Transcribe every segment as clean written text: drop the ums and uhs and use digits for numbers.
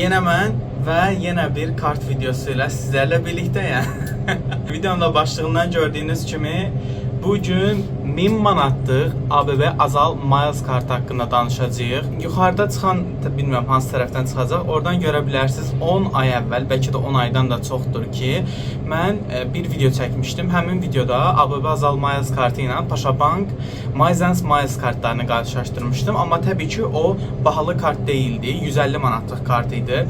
Yenə mən və yenə bir kart videosu ilə sizlərlə birlikdəyəm. Videonun da başlığından gördüyünüz kimi bu gün 1000 manatlıq ABB Azal Miles kartı haqqında danışacağıq. Yuxarıda çıxan, bilmirəm hansı tərəfdən çıxacaq, oradan görə bilərsiniz. 10 ay əvvəl, bəlkə də 10 aydan da çoxdur ki, mən bir video çəkmişdim. Həmin videoda ABB Azal Miles kartı ilə Paşa Bank Miles Miles kartlarını qarşılaşdırmışdım. Amma təbii ki, o bahalı kart deyildi. 150 manatlıq kart idi.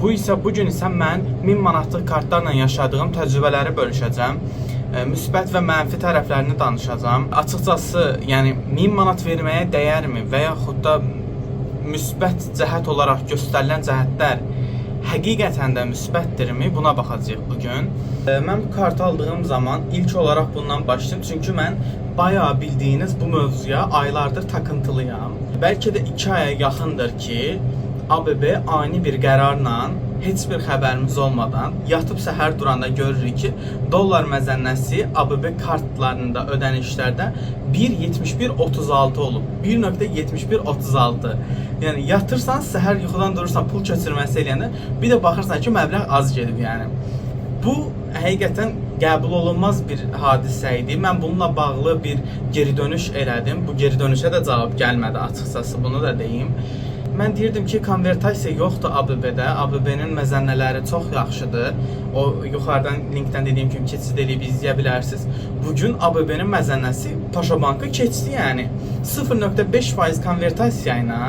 Bu isə bu gün isə mən 1000 manatlıq kartlarla yaşadığım təcrübələri bölüşəcəm. Müsbət və mənfi tərəflərini danışacağam. Açıqcası, yəni 1000 manat verməyə dəyərmi və yaxud da müsbət cəhət olaraq göstərilən cəhətlər həqiqətən də müsbətdirmi? Buna baxacağıq bu gün. Mən bu kartı aldığım zaman ilk olaraq bundan başlayım. Çünki mən bayağı bildiyiniz bu mövzuya aylardır takıntılıyam. Bəlkə də 2 aya yaxındır ki, ABB ani bir qərarla, heç bir xəbərimiz olmadan, yatıb səhər duranda görürük ki, dollar məzənnəsi ABB kartlarında ödənişlərdə 1.7136 olub. 1.7136. Yəni yatırsan, səhər yuxudan durursan, pul köçürməsi eləyəndə bir də baxırsan ki, məbləğ az gedib yəni. Bu həqiqətən qəbul olunmaz bir hadisə idi. Mən bununla bağlı bir geri dönüş elədim. Bu geri dönüşə də cavab gəlmədi açıqcası, bunu da deyim. Mən deyirdim ki, konvertasiya yoxdur ABB-də. ABB-nin məzənnələri çox yaxşıdır. O yuxarıdan linkdən dediyim kimi keçid eləyib izləyə bilərsiniz. Bu gün ABB-nin məzənnəsi Paşa Bankı keçdi yəni. 0.5% konvertasiya ilə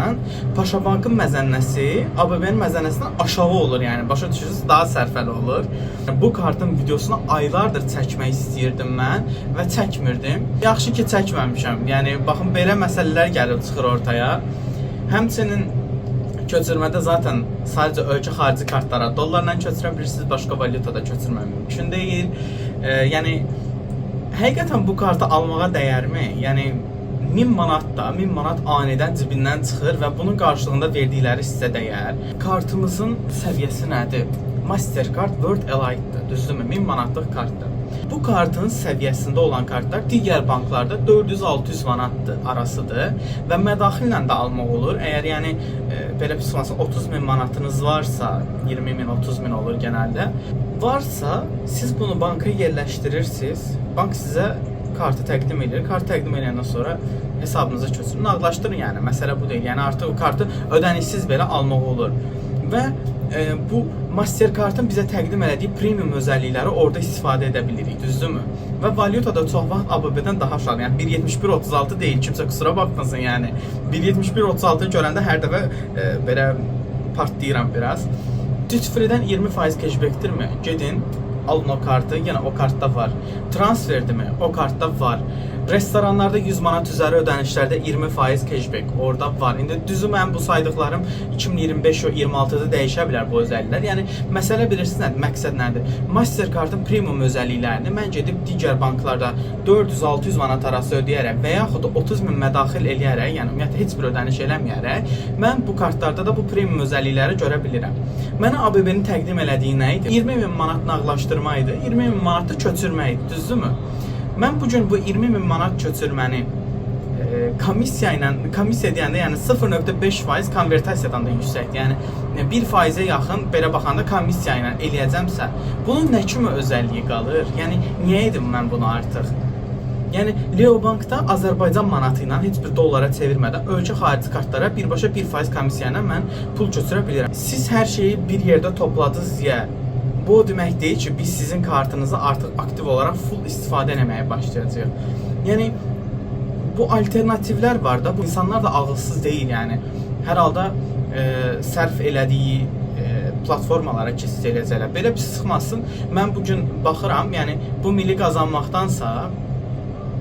Paşa Bankın məzənnəsi ABB-nin məzənnəsindən aşağı olur yəni. Başa düşürsünüz, daha sərfəli olur. Bu kartın videosunu aylardır çəkmək istəyirdim mən və çəkmirdim. Yaxşı ki, çəkməmişəm. Yəni baxın, belə məsələlər gəlib çıxır ortaya. Həmçinin köçürmədə zaten sadəcə ölkə xarici kartlara dollarla köçürə bilirsiniz, başqa valyutada köçürmə mümkün deyil. Yəni həqiqətən bu kartı almağa dəyərmi? Yəni 1000 manat da, 1000 manat anidən cibindən çıxır və bunun qarşılığında verdikləri sizə dəyər. Kartımızın səviyyəsi nədir? Mastercard World Elite-dir, düzdürmü? 1000 manatlıq kartdır. Bu kartın səviyyəsində olan kartlar digər banklarda 400-600 manatdır arasıdır və mədaxillə də almaq olur. Əgər yəni belə pis olmasa 30 min manatınız varsa, 20 min, 30 min olur genəldə. Varsa siz bunu banka yerləşdirirsiniz. Bank sizə kartı təqdim edir. Kart təqdim edəndən sonra hesabınıza köçürün. Nağdlaşdırın yəni. Məsələ bu deyil. Yəni artıq o kartı ödənişsiz belə almaq olur. Və bu Mastercard-ın bizə təqdim elədiyi premium özəllikləri orada istifadə edə bilirik, düzdürmü? Və valyuta da çox vaxt ABB-dən daha aşağı. Yəni 1.7136 deyil, kimsə qüsura baxmasın yəni. 1.7136 görəndə hər dəfə belə partlayıram biraz. Duty Free-dən 20% cashback-dirmi? Gedin, alın o kartı, yenə o kartda var. Transferdirmi? O kartda var. Restoranlarda 100 manat üzəri ödənişlərdə 20% cashback orada var. İndi düzü mənim bu saydıqlarım 2025 və 26-da dəyişə bilər bu özəlliklər. Yəni məsələ bilirsiniz nədir? Məqsəd nədir? Mastercard-ın premium özəlliklərini mən gedib digər banklarda 400-600 manat arası ödəyərək və yaxud da 30 min mədaxil eləyərək, yəni ümumiyyətlə heç bir ödəniş eləməyərək mən bu kartlarda da bu premium özəllikləri görə bilirəm. Mənə ABB-nin təqdim elədiyi nə idi? 20 min manat nağdlaşdırma idi, 20 min manat da köçürmə idi, düzdürmü? Mən bu gün bu 20 min manat köçürməni komissiya ilə, komissiya deyəndə yəni 0.5% konvertasiyadan da yüksəkdir. Yəni 1%-ə yaxın belə baxanda komissiya ilə eləyəcəmsə, bunun nə kimi özəlliyi qalır? Yəni niyə edim mən bunu artıq? Yəni Leo Bankda Azərbaycan manatı ilə heç bir dollara çevirmədən ölkə xarici kartlara birbaşa 1% komissiya ilə mən pul köçürə bilirəm. Siz hər şeyi bir yerdə topladınız deyə bu o demək deyil ki, biz sizin kartınızı artıq aktiv olaraq full istifadə etməyə başlayacağıq. Yəni bu alternativlər var da, bu insanlar da ağılsız deyil yəni. Hər halda sərf elədiyi platformalara keçid eləyəcəklər. Belə pis çıxmasın. Mən bu gün baxıram, yəni bu mili qazanmaqdansa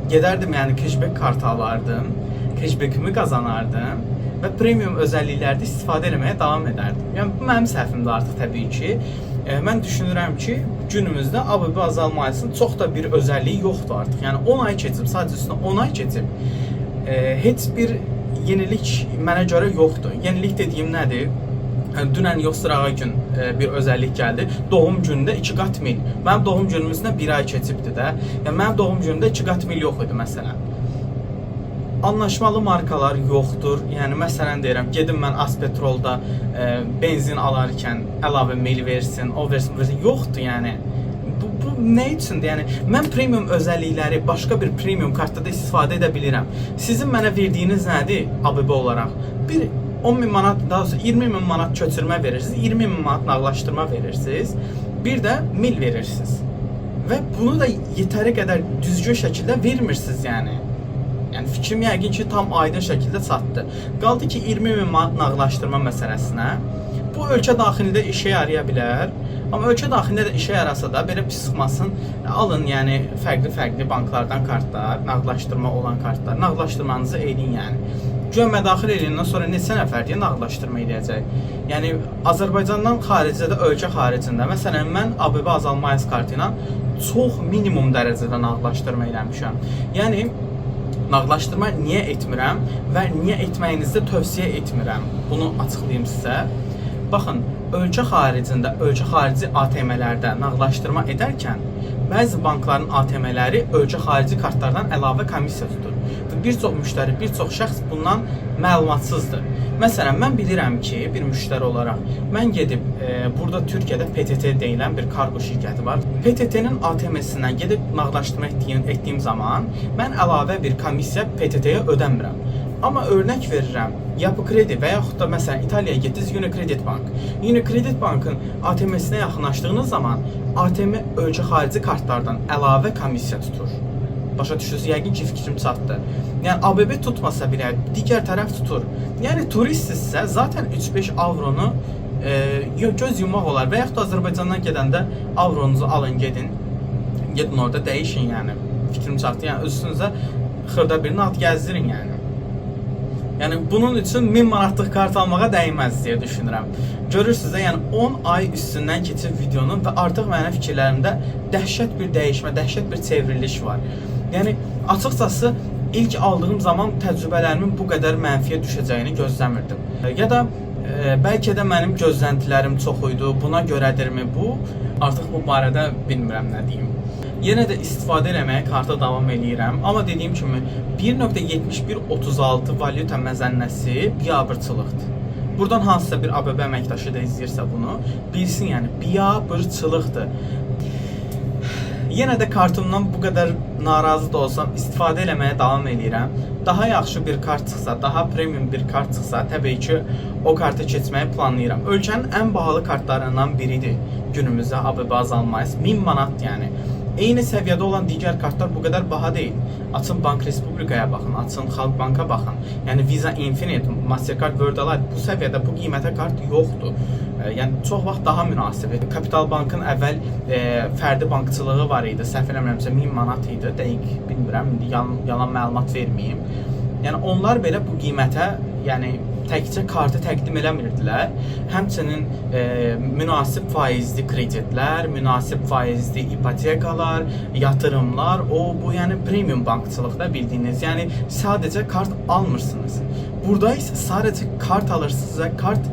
gedərdim yəni cashback kartı alardım, cashbackimi qazanardım və premium özəlliklərdə istifadə eləməyə davam edərdim. Yəni bu mənim səhvimdir artıq təbii ki. Mən düşünürəm ki, günümüzdə ABB Azal Miles'ın çox da bir özəlliyi yoxdur artıq. Yəni 10 ay keçib, sadəcə üstünə 10 ay keçib. Heç bir yenilik mənə görə yoxdur. Yenilik dediyim nədir? Yəni, dünən yox, sırağa gün bir özəllik gəldi. Doğum günündə 2 qat mil. Mənim doğum günümün üstünə 1 ay keçibdi də. Yəni mənim doğum günümdə 2 qat mil yox idi məsələn. Anlaşmalı markalar yoxdur. Yəni məsələn deyirəm, gedim mən Azpetrolda benzin alarkən əlavə mil versin, o versin, bu versin. Yoxdur yəni. Bu nə üçündür? Yəni mən premium özəllikləri başqa bir premium kartda da istifadə edə bilirəm. Sizin mənə verdiyiniz nədir ABB olaraq? Bir 10 min manat, daha doğrusu 20 min manat köçürmə verirsiniz, 20 min manat nağdlaşdırma verirsiniz, bir də mil verirsiniz. Və bunu da yetəri qədər düzgün şəkildə vermirsiniz yəni. Yəni fikrim yəqin ki, tam aydın şəkildə çatdı. Qaldı ki 20 min manat nağdlaşdırma məsələsinə. Bu ölkə daxilində işə yaraya bilər. Amma ölkə daxilində də işə yarasa da belə pis çıxmasın. Alın yəni fərqli-fərqli banklardan kartlar, nağdlaşdırma olan kartlar, nağdlaşdırmanızı eləyin yəni. Güya mədaxil eləyəndən sonra neçə nəfər deyə nağdlaşdırma eləyəcək? Yəni Azərbaycandan xaricdə də, ölkə xaricində, məsələn mən ABB Azal Miles kartı ilə çox minimum dərəcədə nağdlaşdırma eləmişəm. Yəni nağdlaşdırma niyə etmirəm və niyə etməyinizi də tövsiyə etmirəm? Bunu açıqlayım sizə. Baxın, ölkə xaricində, ölkə xarici ATM-lərdə nağdlaşdırma edərkən bəzi bankların ATM-ləri ölkə xarici kartlardan əlavə komissiya tutur. Və bir çox müştəri, bir çox şəxs bundan məlumatsızdır. Məsələn, mən bilirəm ki, bir müştəri olaraq mən gedib burada Türkiyədə PTT deyilən bir kargo şirkəti var. PTT-nin ATM-sindən gedib nağdlaşdırma etdiyim zaman mən əlavə bir komissiya PTT-yə ödəmirəm. Amma örnək verirəm, Yapı Kredi və yaxud da məsələn İtaliyaya getdiniz, Unicredit Bank. Unicredit Bankın ATM-sinə yaxınlaşdığınız zaman ATM ölkə xarici kartlardan əlavə komissiya tutur. Başa düşürsünüz? Yəqin ki, fikrim çatdı. Yəni ABB tutmasa belə digər tərəf tutur. Yəni turistsinizsə zaten 3-5 avronu göz yummaq olar və yaxud da Azərbaycandan gedəndə avronuzu alın gedin. Gedin orada dəyişin yəni. Fikrim çatdı. Yəni üstünüzə xırda bir nağd gəzdirin yəni. Yəni bunun üçün 1000 manatlıq kart almağa dəyməz deyə düşünürəm. Görürsüz də, yəni 10 ay üstündən keçib videonun və artıq mənim fikirlərimdə dəhşət bir dəyişmə, dəhşət bir çevriliş var. Yəni açıqcası ilk aldığım zaman təcrübələrimin bu qədər mənfiyə düşəcəyini gözləmirdim. Ya da bəlkə də mənim gözləntilərim çox idi, buna görədirmi bu? Artıq bu barədə bilmirəm nə deyim. Yenə də istifadə eləməyə karta davam eləyirəm. Amma dediyim kimi 1.7136 valyuta məzənnəsi biabırçılıqdır. Buradan hansısa bir ABB əməkdaşı da izləyirsə bunu, bilsin yəni biabırçılıqdır. Yenə də kartımdan bu qədər narazı da olsam istifadə eləməyə davam eləyirəm. Daha yaxşı bir kart çıxsa, daha premium bir kart çıxsa, təbii ki, o karta keçməyi planlayıram. Ölkənin ən bahalı kartlarından biridir günümüzdə ABB Azal Miles. 1000 manat yəni. Eyni səviyyədə olan digər kartlar bu qədər baha deyil. Açın Bank Respublikaya baxın, açın Xalq Banka baxın. Yəni Visa Infinite, Mastercard World Elite bu səviyyədə bu qiymətə kart yoxdur. Yəni çox vaxt daha münasibdir. Kapital Bankın əvvəl fərdi bankçılığı var idi. Səhv eləmirəmsə 1000 manat idi. Dəqiq bilmirəm, indi yalan məlumat verməyim. Yəni onlar belə bu qiymətə, yəni təkcə kartı təqdim eləmirdilər. Həmçinin münasib faizli kreditlər, münasib faizli ipotekalar, yatırımlar, o bu yəni premium bankçılıqda bildiyiniz. Yəni sadəcə kart almırsınız. Burada isə sadəcə kart alırsınız və kart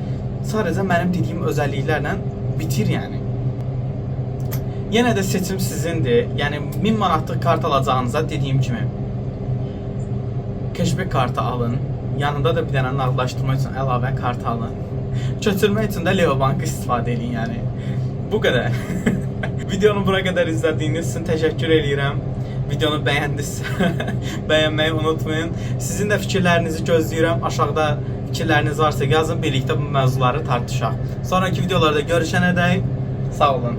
sadəcə mənim dediyim özəlliklərlə bitir yəni. Yenə də seçim sizindir. Yəni 1000 manatlıq kart alacağınıza dediyim kimi cashback kartı alın. Yanında da bir dənə nağdlaşdırma üçün əlavə kart alın. Köçürmək üçün də Leo Bankı istifadə edin yəni. Bu qədər. Videonu bura qədər izlədiyiniz üçün təşəkkür eləyirəm. Videonu bəyəndinizsə bəyənməyi unutmayın. Sizin də fikirlərinizi gözləyirəm. Aşağıda fikirləriniz varsa yazın, birlikdə bu mövzuları tartışaq. Sonraki videolarda görüşənədək sağ olun.